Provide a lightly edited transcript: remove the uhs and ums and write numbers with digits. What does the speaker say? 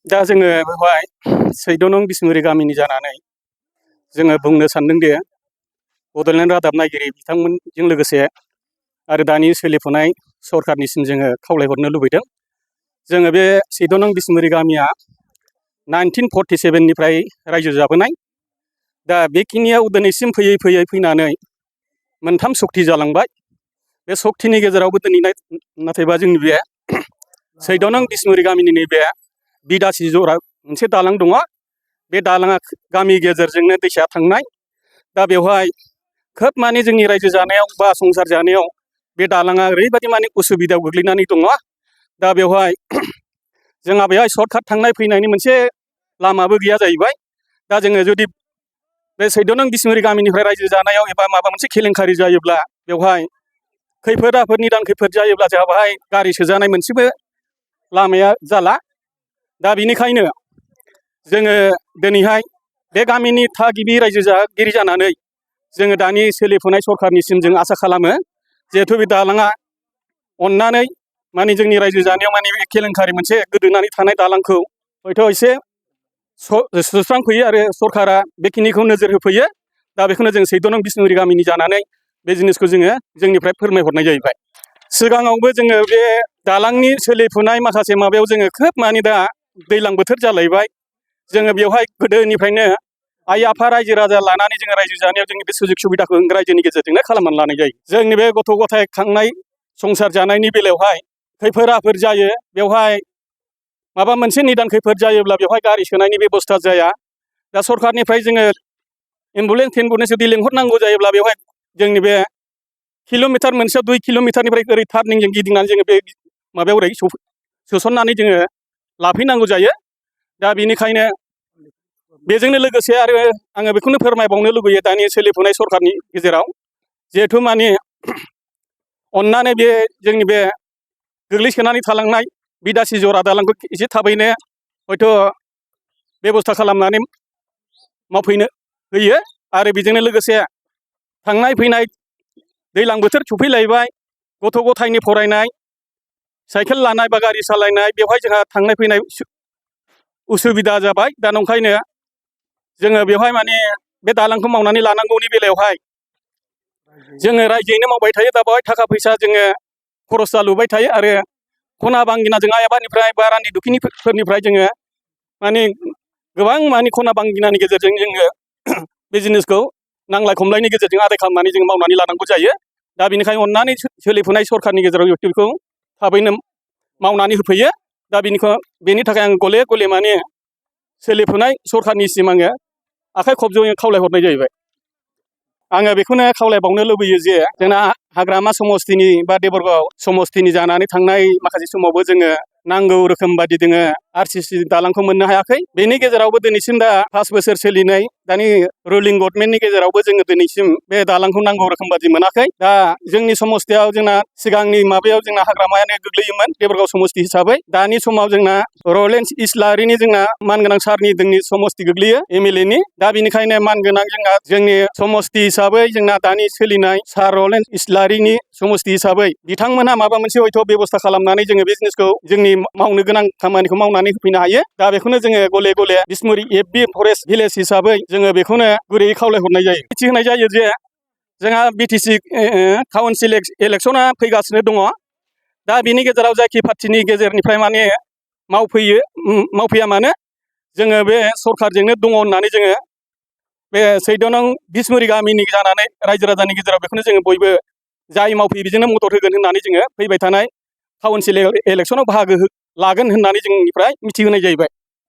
दा जोङो बेवहाय 14 नं बिसमुरि गामिनि जानानै जोङो बुंनो सानदोंदि बड'लेण्ड रादाब नायगिरि बिथांमोनजों लोगोसे आरो दानि सोलिफुनाय सरखारनिसिम जोङो खावलायहरनो लुबैदों। जोङो बे 14 नं बिसमुरि गामिया 1947 निफ्राय रायजो जाबोनाय। दा बेखिनियाव दिनैसिम फैयै फैयै फैनानै मोनथाम सक्ति जालांबाय। बे सक्तिनि गेजेरावबो दिनै नाथायबा जोंनि बे 14 नं बिसमुरि गामिनि नैबे बिदासि जरा मोनसे दालां दङ। बे दालाङा गामि गेजेरजोंनो दैसा थांनाय। दा बेवहाय खोब माने जोंनि रायजो जानायाव बा संसार जानायाव बे दालाङा ओरैबायदि माने उसुबिदायाव गोग्लैनानै दङ। दा बेवहाय जोंहा बेवहाय सर्टकाट थांनाय फैनायनि मोनसे लामाबो गैया जाहैबाय। दा जोङो जुदि बे 14 नं बिसमुरि गामिनिफ्राय रायजो जानायाव एबा माबा मोनसे केलेंकारि जायोब्ला बेवहाय खैफोद आफोद निदान खैफोद जायोब्ला जोंहा बेवहाय गारि सोजानाय मोनसेबो लामाया जाला। दा बेनिखायनो जोङो दिनैहाय बे गामिनि थागिबि रायजो जागिरि जानानै जोङो दानि सोलिफुनाय सरखारनिसिम जों आसा खालामो जिहेथु बे दालाङा अननानै माने जोंनि रायजो जानायाव माने बे केलेंकारि मोनसे गोदोनानै थानाय दालांखौ हयथ' एसे सुस्रांफैयो आरो सरकारा बेखिनिखौ नोजोर होफैयो। दा बेखौनो जों 14 नं बिसमुरि गामिनि जानानै बे जिनिसखौ जोङो जोंनिफ्राय फोरमायहरनाय जाहैबाय। सिगाङावबो जोङो बे दालांनि सोलिफुनाय माखासे माबायाव जोङो खोब माने दा दैज्लां बोथोर जालायबाय। जोङो बेवहाय गोदोनिफ्रायनो आइ आफा रायजो राजा लानानै जोङो रायजो जानायाव जोंनि बे सुजुग सुबिदाखौ रायजोनि गेजेरजोंनो खालामनानै लानाय जायो। जोंनि बे गथ' गथाय खांनाय संसार जानायनि बेलायावहाय खैफोद आफोद जायो। बेवहाय माबा मोनसे निदान खैफोद जायोब्ला बेवहाय गारि सोनायनि बेबस्था जाया। दा सरखारनिफ्राय जोङो एम्बुलेन्स जुदि लेंहरनांगौ जायोब्ला बेवहाय जोंनि बे किल'मिटार मोनसेयाव 2 किल'मिटारनिफ्राय ओरै टार्निंजों गिदिंनानै जोङो बे माबायाव ओरै सोसननानै जोङो लाफैनांगौ जायो। दा बेनिखायनो बेजोंनो लोगोसे आरो आङो बेखौनो फोरमायबावनो लुबैयो दानि सोलिफुनाय सरखारनि गेजेराव जिहेथु माने अननानै बे जोंनि बे गोग्लैसोनानै थालांनाय बिदासि जरा दालांखौ एसे थाबैनो हयथ' बेबस्था खालामनानै मावफैनो होयो। आरो बेजोंनो लोगोसे थांनाय फैनाय दैज्लां बोथोर सफैलायबाय। गथ' गथायनि फरायनाय साइकेल लानाय बा गारि सालायनाय बेवहाय जोंहा थांनाय फैनाय उसुबिदा जाबाय। दा नंखायनो जोङो बेवहाय माने बे दालांखौ मावनानै लानांगौनि बेलायावहाय जोङो रायजोयैनो मावबाय थायो। दा बेवहाय थाखा फैसा जोङो खरस जालुबाय थायो आरो खना बांगिना जों आइ आफानिफ्राय बा रान्दि दुखिनिफोरनिफ्राय जोङो माने गोबां माने खना बांगिनानि गेजेरजों जोङो बे जिनिसखौ नांलाय खमलायनि गेजेरजों आदाय खालामनानै जों मावनानै लानांगौ जायो। दा बेनिखायनो अननानै सोलिफुनाय सरखारनि गेजेराव बेखौ थाबैनो मावनानै होफैयो। दा बेनि थाखाय आं गले गले माने सोलिफुनाय सरखारनिसिम आङो आखाइ खबजों खावलायहरनाय जाहैबाय। आङो बेखौनो खावलायबावनो लुबैयो जे जोंना हाग्रामा समस्तिनि बा देबरगाव समस्तिनि जानानै थांनाय माखासे समावबो जोङो नांगौ रोखोम बादि जोङो RCC दालांखौ मोननो हायाखै। बेनि गेजेरावबो दिनैसिम दा 5 बोसोर सोलिनाय दानि रुलिं गभर्नमेन्टनि गेजेरावबो जोङो दिनैसिम बे दालांखौ नांगौ रोखोम बादि मोनाखै। दा जोंनि समस्तियाव जोंना सिगांनि माबायाव जोंना हाग्रामायानो गोग्लैयोमोन देबरगाव समस्ति हिसाबै। दानि समाव जोंना रलेन्स इस्लारिनि जोंना मानगोनां सारनि जोंनि समस्ति गोग्लैयो MLA नि। दा बेनिखायनो मानगोनां जोंनि समस्ति हिसाबै जोंना दानि सोलिनाय सार रलेन्स इस्लारिनि समस्ति हिसाबै बिथांमोनहा माबा मोनसे हयथ' बेबस्था खालामनानै जोङो बे जिनिसखौ जोंनि मावनो गोनां खामानिखौ मावनानै होफैनो हायो। दा बेखौनो जोङो गले गले बिसमुरि FB फरेस्ट भिलेज हिसाबै जोङो बेखौनो गुरैयै खावलायहरनाय जायो। मिथिहोनाय जायो जे जोंहा BTC काउन्सिल इलेक्सना फैगासिनो दङ। दा बिनि गेजेराव जायखि पार्टिनि गेजेरनिफ्राय माने मावफैया मानो जोङो बे सरखारजोंनो दङ होननानै जोङो बे 14 नं बिसमुरि गामिनि जानानै रायजो राजानि गेजेराव बेखौनो जोङो बयबो जाय मावफैयो बेजोंनो मदद होगोन होननानै जोङो फैबाय थानाय काउन्सिल इलेक्सनाव बाहागो लागोन होननानै जोंनिफ्राय मिथिहोनाय जाहैबाय।